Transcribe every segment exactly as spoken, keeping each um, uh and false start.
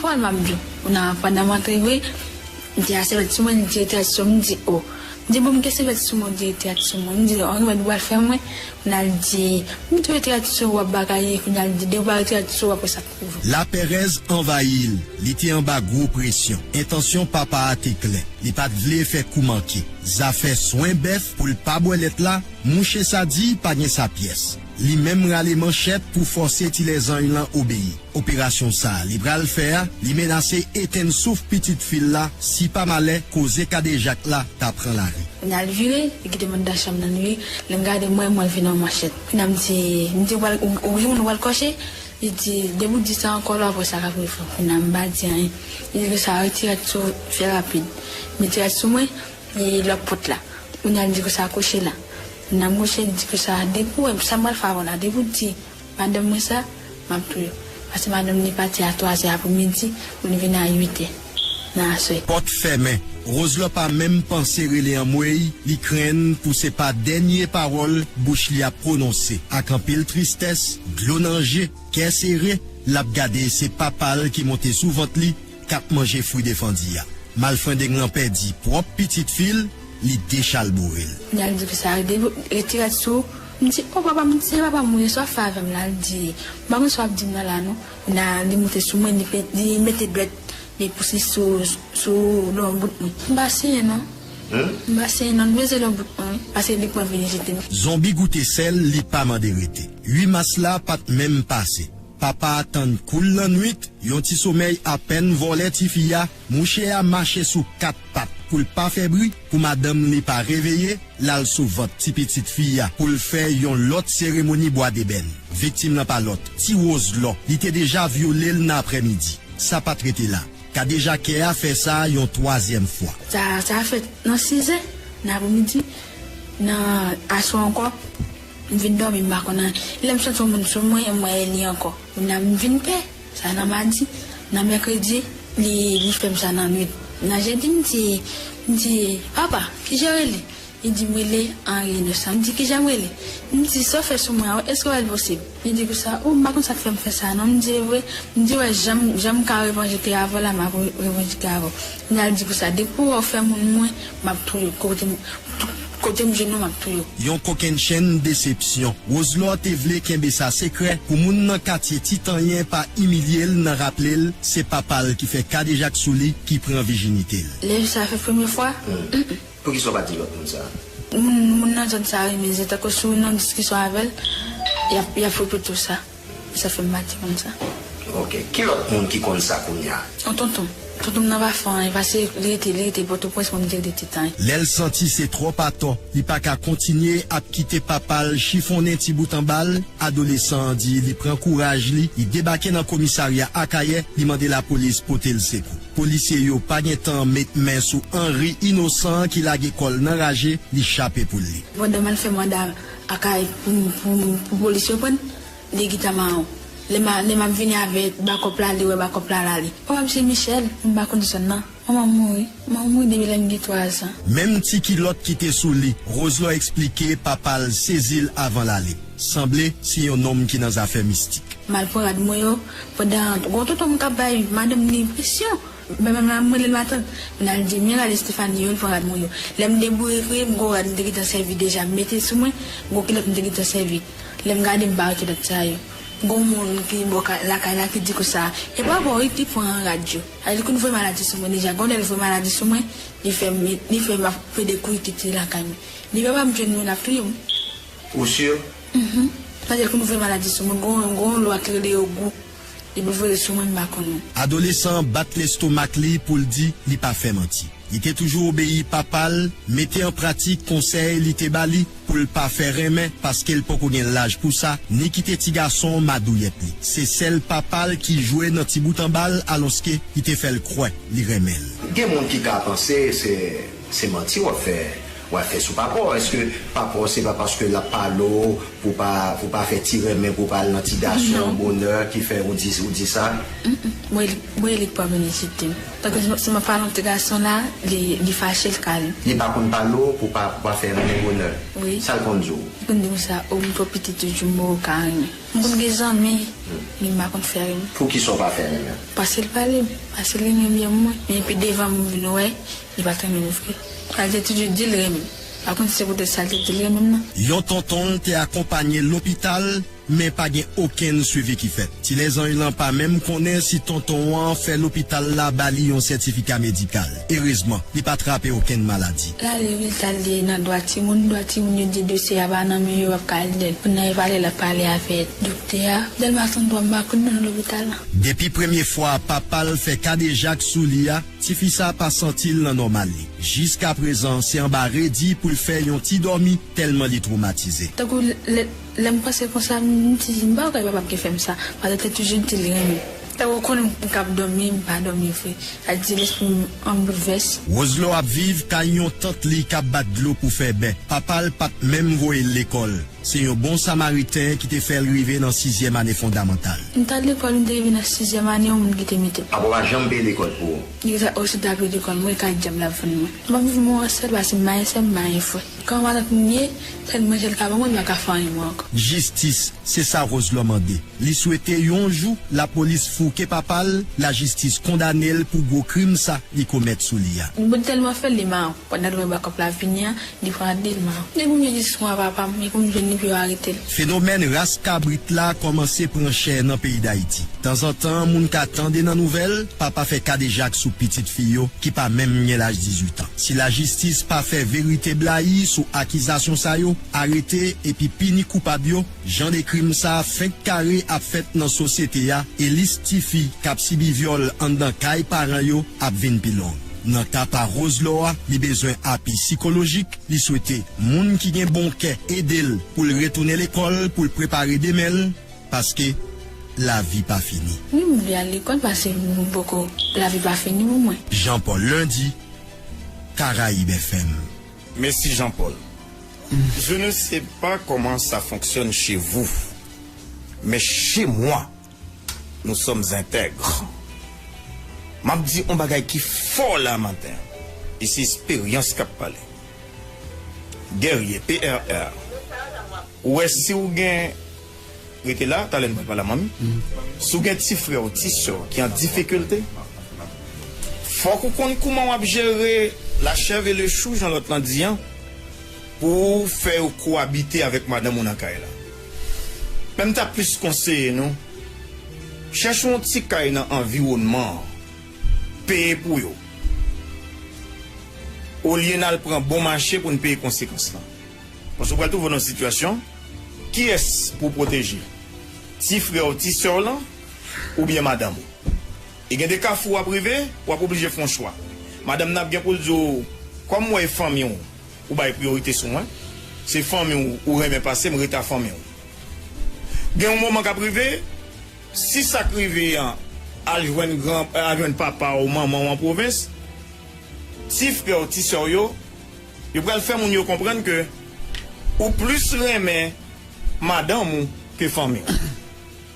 Pral m ap di w, kounye a pandan m antre vre, m te a sèvyèt sou mwen, li tire tèt sou mwen, m di, "O." M di, "Bon, m gen sèvyèt sou mwen, ou tire tèt sou mwen." M di, "O, ou pral fè mwen." Kounye a l di, "M tou retire tèt sou w, w ap bagay." Kounye a l di, "Depi w pa retire tèt sou w, apre sa, t pou vre." Laperèz anvayi l. Li te anba gwo presyon. Entansyon papa a te klè. Li pa t vle fè kou manke. Zafè swen bèf pou l pa bwè lèt la, mouche sa di pa gen sa pyès. Li menm rale manchèt pou fòse ti lèzanj lan obeyi. Operasyon sa a li pral fè a, li menase etenn souf pitit fi l la, si pa malè, koze kadejak la ta pran lari. Kounye a l vire, li kite m anndan chanm nan, li, lè m gade mwen, mwen vin yon manchèt. Kounye a m di, m di, "Ou pral, ou, ou gen moun ou pral kòche?" Li di, "Depi w di sa ankò, lò apre sa k ap rive." Kounye a m pa di anyen. Li di konsa, "Retire tèt sou, fè rapid." M retire tèt sou mwen, e lòt pòt la. Kounye a l di konsa, "Kouche la." Kounye a m kouche, li di konsa, "Depi w wè sa m pral fè avè w la, depi w di madanm mwen sa, m ap touye w." Paske madanm li pati a twazè apremidi, pou l vin a uitè nan aswè. Pòt fèmen. Roselò pa menm panse rele anmwey, li krenn pou se pa dènye pawòl bouch li ap pwononse. Ak anpil tristès, dlo nan je, kè sere, l ap gade se papa l ki monte sou vant li, k ap manje fwi defandi a. Malfrendeng lan pèdi pwòp pitit fi l, li dechalbore l. Kounye a l di konsa, "Retire tèt sou w." M di, "O papa, m di, se papa m ou ye, sa w ap fè avè m la?" L di, "M pa konn sa w ap di m nan la non." Kounye a li monte sou mwen, li pe-, li mete dwèt li pouse sou, sou lòt bout mwen. M pa senyen non. M pa senyen non, li peze lòt bout mwen, wi. Paske li pran vini jete m. Zonbi goute sèl, li pa mande rete. Uit mas la pa t menm pase. Papa a tann kou l lannwit, yon ti somèy apèn vòlè tifi a, mouche a mache sou kat pat pou l pa fè bri, pou madanm li pa reveye, l al sou vant ti pitit fi a pou l fè yon lòt seremoni bwa debèn. Viktim lan pa lòt, ti Roselò, li te deja vyole l nan aprèmidi. Sa pa t rete la. Kadejakè a fè sa yon twazyèm fwa. Sa, sa fèt nan sizè nan aprèmidi, nan aswè ankò. M vin dòmi, m pa konn anyen. Lè m santi yon moun sou mwen, m wè li ankò. Kounye a m vin pè. Sa nan madi. Nan mèkredi, li, li fè m sa nan nwit. Nan jedi, m di, m di, "Papa, kijan w rele?" Li di, "M rele Henri Innocent." M di, "Kijan m rele?" M di, "Sa w fè sou mwen an, èske w wè l posib?" Li di konsa, "O, m pa konn sa k fè m fè sa non." M di, "E vre?" M di, "Wè, jan m, jan m ka revanjike avè w la, m ap re-, revanjike avè w." Kounye a l di konsa, "Depi w wè w fè moun mwen, m ap touye w. Kote m, kote m jwenn ou, m ap touye w." Yon kokennchenn desepsyon. Roselò te vle kenbe sa sekrè pou moun nan katye Titanyen pa imilye l nan raple l se papa l ki fè kadejak sou li ki pran vijinite l. Lè sa fè premye fwa, Poukisa w pa di lòt moun sa? Moun, moun nan zòn sa renmen zen, tankou si w nan diskisyon avè l, y ap, y ap repete w sa. Sa fè m pa di moun sa. Ok. Ki lòt moun ki konn sa kounye a? Yon tonton. Tonton m nan pa fè anyen, paske li rete, li rete Pòtoprens, mwen m te rete Titanyen. Lè l santi se twòp atò, li pa ka kontinye ap kite papa l chifonnen ti bout anba l, adolesan an di li pran kouraj li, li debake nan komisarya Akayè, li mande lapolis pote l sekou. Polisye yo pa gen tan met men sou Henri Innocent ki lage kò l nan raje, li chape poul li. Pandan m al fè manda Akayè pou, pou, pou polis yo pran, li gentan mawon. Lè m a, lè m ap vini avèk bakòp la, li wè bakòp la la li. Papa m se Michel, m pa konn zòn nan. Manman m mouri. Manman m mouri depi lè m gen twazan. Menm ti kilòt ki te sou li, Roselò eksplike papa l sezi l avan l ale. Sanble se yon nonm ki nan zafè mistik. M al pran rad mwen yo, pandan gon tonton m k ap bay madanm li presyon. Men, men, men, mwen rele l matant. Mwen al di, "Men rad Estefani yo," l pran rad mwen yo. Lè m deboure vre, m gon rad m te gentan sèvi deja, m mete sou mwen, gon kilòt m te gentan sèvi. Lè m gade, m pa wè kilòt sa yo. Gon moun ki bò ka-, lakay la ki di konsa, "E pa bò wi ki pran rad yo." Sa vle di konn voye maladi sou mwen deja. Gon lè l voye maladi sou mwen, li fè m, li fè m ap pede kouri kite lakay mwen. Depi papa m jwenn mwen, l ap touye m. Ou si? Mhm. Sa vle di konn voye maladi sou mwen. Gon, gon lwa ki rele yo gou. Li voye sou mwen, m pa konn. Adolesan an bat lestomak li pou l di li pa fè manti. Li te toujou obeyi papa l, mete an pratik konsèy li te ba li pou l pa fè renmen paske l poko gen laj pou sa, ni kite ti gason madouyèt li. Se sèl papa l ki jwe nan ti bout anba l alòske li te fè l kwè li renmen l. Gen moun ki ka panse se, se manti w ap fè. W ap fè sou papa w. Èske papa w se pa paske l ap pale w pou pa, pou pa fè ti renmen, pou pa al nan ti gason bonè ki fè ou di, ou di sa? Mwen, li, mwen, li k pa vin isit. Tankou si m ap pale yon ti gason la, li, li fache, l kale. Li pa konn pale w pou pa, pou pa fè renmen bonè? Wi. Sa l konn di w? Li konn di m sa, o, m twò piti toujou, m poko ka renmen. M konn gen zanmi, men m pa konn fè renmen. Poukisa w pa fè renmen? Paske l pale m, paske l renmen byen mwen. Men epi devan m vin wè, li pa t renmen m vre. Sa l te toujou di l renmen m. Pa konn si se poutèt sa l te di l renmen m nan. Yon tonton l te akonpanye l lopital, men pa gen okenn swivi ki fèt. Ti Lèzanj lan pa menm konnen si tonton an fè lopital la ba li yon sètifika medikal. Erezman, li pa trape okenn maladi. L ale lopital, li nan dwa timoun, dwa timoun yo di dosye a pa nan men yo, yo p ap ka ede l. Kounye a, yo pale, l ap pale avèk doktè a. Dèlma sann dwa m pa konn nan lopital la. Depi premye fwa papa l fè kadejak sou li a, tifi sa pa santi l nan nòmal li. Jiskaprezan, se anba redi pou l fè yon ti dòmi, tèlman li twomatize. Tankou lè, lè m panse konsa, m di, m pa kwè papa m gen fè m sa. Paske l te toujou di l renmen m. Tankou konnen m k ap dòmi, m pa dòmi vre. Sa di lespri m an boulvès. Roselot ap viv kay yon tant li k ap bat dlo pou fè bè. Papa l pa t menm voye l lekòl. Se yon bon samariten ki te fè l rive nan sizyèm ane fondamantal. M t al lekòl, m te rive nan sizyèm ane, yon moun ki te mete m. Papa w pa janm peye lekòl pou ou? Li te osi ta peye lekòl mwen, kay djab l ap vann mwen. M ap viv mwen sèl, paske m pa gen sè, m pa gen frè. Kòman matant m ye, sèl manje l ka ban mwen, m pa ka fè anyen mwen ankò. Jistis, se sa Roselot mande. Li swete yon jou, lapolis fouke papa l, lajistis kondane l pou gwo krim sa li komèt sou li a. Li tèlman fè l, li mare. Pandan l wè bakòp la vini an, li pran dil mare. Depi m jwenn istwa papa m, depi m jwenn li pou yo arete l. Fenomèn ras kabrit la kòmanse pran chè nan peyi Dayiti. Tanzantan, moun ka tande nan nouvèl, papa fè kadejak sou pitit fi yo ki pa menm gen laj dizuit an. Si lajistis pa fè verite blayi sou akizasyon sa yo, arete epi pini koupab yo, jan de krim sa fenk kare ap fèt nan sosyete a, e lis tifi k ap sibi vyòl anndan kay paran yo ap vin pi long. Nan ka pa Roselot a, li bezwen api sikolojik, li swete moun ki gen bon kè ede l pou l retounen lekòl, pou l prepare demen l, paske lavi pa fini. Wi, m vle al lekòl paske m poko, lavi pa fini pou mwen. Jean Paul Lundi, Caraïbes F M. Mesi Jean Paul. Je ne sais pas comment ça fonctionne chez vous, mais chez moi, nous sommes intègres. M ap di yon bagay ki fò la maten. E se esperyans k ap pale. Guerrier, P R R. Ou wè si w gen Rete la, talè n pral pale a manmi. Si w gen ti frè w, ti sè w ki an difikilte, fòk ou konn kouman w ap jere la chèv e le chou, jan lòt lan di an, pou w fè yo kowabite avèk madanm ou nan kay la. Men m ta plis konseye nou, chèche yon ti kay nan anviwònman an, peye pou yo. Olye n al pran bon mache pou n peye konsekans lan. Paske w pral twouve w nan yon sitiyasyon, kiyès pou w pwoteje? Ti frè w, ti sè w lan, oubyen madanm ou? E gen de kafou w ap rive, w ap oblije fè yon chwa. Madanm nan ap gen pou l di w, kòm m wè e fanmi w, ou bay priyorite sou mwen, se fanmi w ou renmen pase m, rete a fanmi w. Gen yon moman k ap rive, si sa k rive an al jwenn gran, al jwenn papa w, manman w an pwovens, ti frè w, ti sè w yo, yo pral fè moun yo konprann ke ou plis renmen madanm ou ke fanmi w.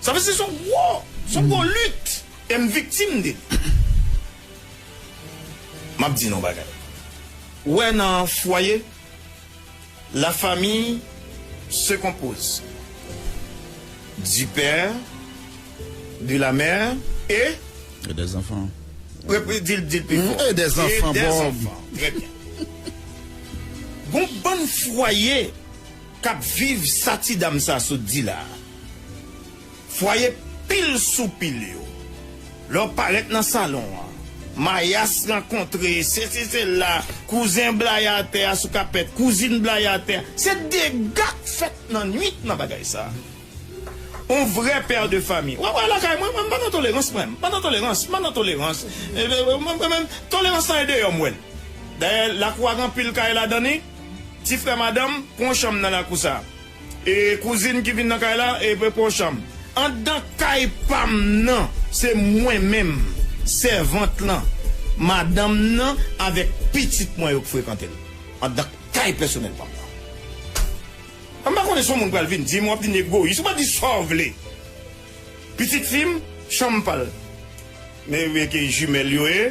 Sa vle di se yon gwo, se yon gwo lit, e m viktim de l. M ap di nou yon bagay. Ou wè nan fwaye, la famille se compose du père, de la mère et... Et des enfants. Rep-, di l, di l pi fò. Et des enfants, Bob. Très bien. Gon bann fwaye k ap viv sa ti dam sa sot di la. Fwaye pil sou pil yo. Lè w parèt nan salon an, mayas rankontre, sesi sela, kouzen blayi atè a sou kapèt, kouzin blayi atè a. Se dega k fèt nan nwit nan bagay sa. On vrè pè de fami. Wè, wè, lakay mwen, mwen, m pa nan tolerans, mwen. M pa nan tolerans, m pa nan tolerans. E, e, e, mwen, mwen, mwen, tolerans lan e deyò m wè l. Dayè, lakou a gen anpil kay ladan li. Ti frè madanm, pran yon chanm nan lakou sa. E kouzin ki vin nan kay la, e pran yon chanm. Anndan kay pa m nan, se mwen menm, sèvant lan, madanm nan, avèk pitit mwen yo k frekante l. Anndan Ay pèsonèl pa m nan. M pa konnen si yon moun pral vin di m, w ap vin egoyis, ou pa di sa w vle. Pitit fi m, chanm pa l. Men vre ke jimèl yo ye,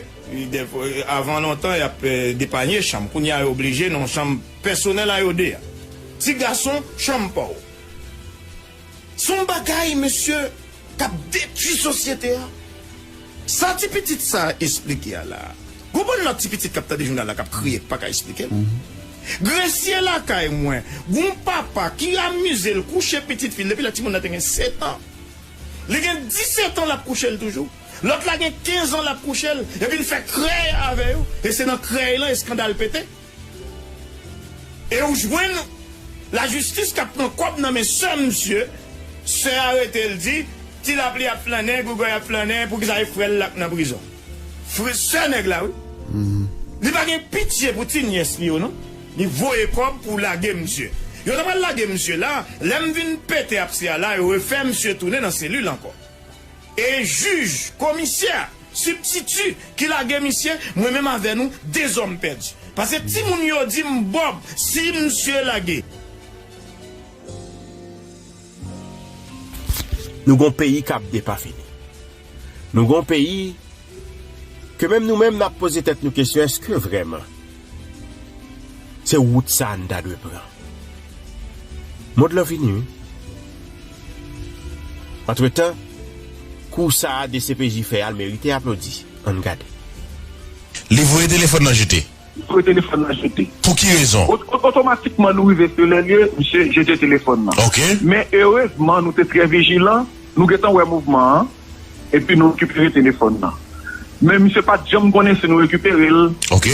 avan lontan y ap eh, depanye chanm. Kounye a yo oblije nan chanm pèsonèl a yo de a. Ti gason, chanm pa w. Se yon bagay, mesye, k ap detwi sosyete a. Sa ti pitit sa a esplike a la. Gon bann lòt ti pitit k ap tande jounal la k ap kriye k pa ka esplike l. Gresye lakay mwen, gon papa ki amize l kouche pitit fi l depi lè timoun nan te gen sèt an. Li gen disèt an l ap kouche l toujou. Lòt la gen kenz an l ap kouche l. Epi l fè krèy avè yo. E se nan krèy lan eskandal pete. E ou jwenn lajistis k ap pran kòb nan men sè misye, sè a rete l di, ti lapli ap flannen, grigòy ap flannen, poukisa e frè l la k nan prizon? Frè, sè nèg la, wi. Li pa gen pitye pou ti nyès li yo, non. Li voye kòb pou lage misye. Yo ta pral lage misye la, lè m vin pete apse a la, yo refè misye tounen nan selil ankò. E jij, komisè, sibtiti ki lage misye, mwen menm avè nou, de zòm pèdi. Paske timoun yo di m, Bòb, si misye lage. Nou gon peyi k ap depafini. Nou gon peyi ke menm nou menm n ap poze tèt nou kesyon, èske vrèman se wout sa a n ta dwe pran? Mond lan fini, wi. Antretan, kou sa a D C P J fè a, l merite aplodi. Ann gade. Li voye telefòn nan jete. Li voye telefòn nan jete. Pou ki rezon? Otomatikman, nou rive sou lè l ye, misye jete telefòn nan. Ok. Men erezman, nou te trè vijilan, nou gentan wè mouvman an, epi nou rekipere telefòn nan. Men misye pa t janm konnen si nou rekipere l. Ok.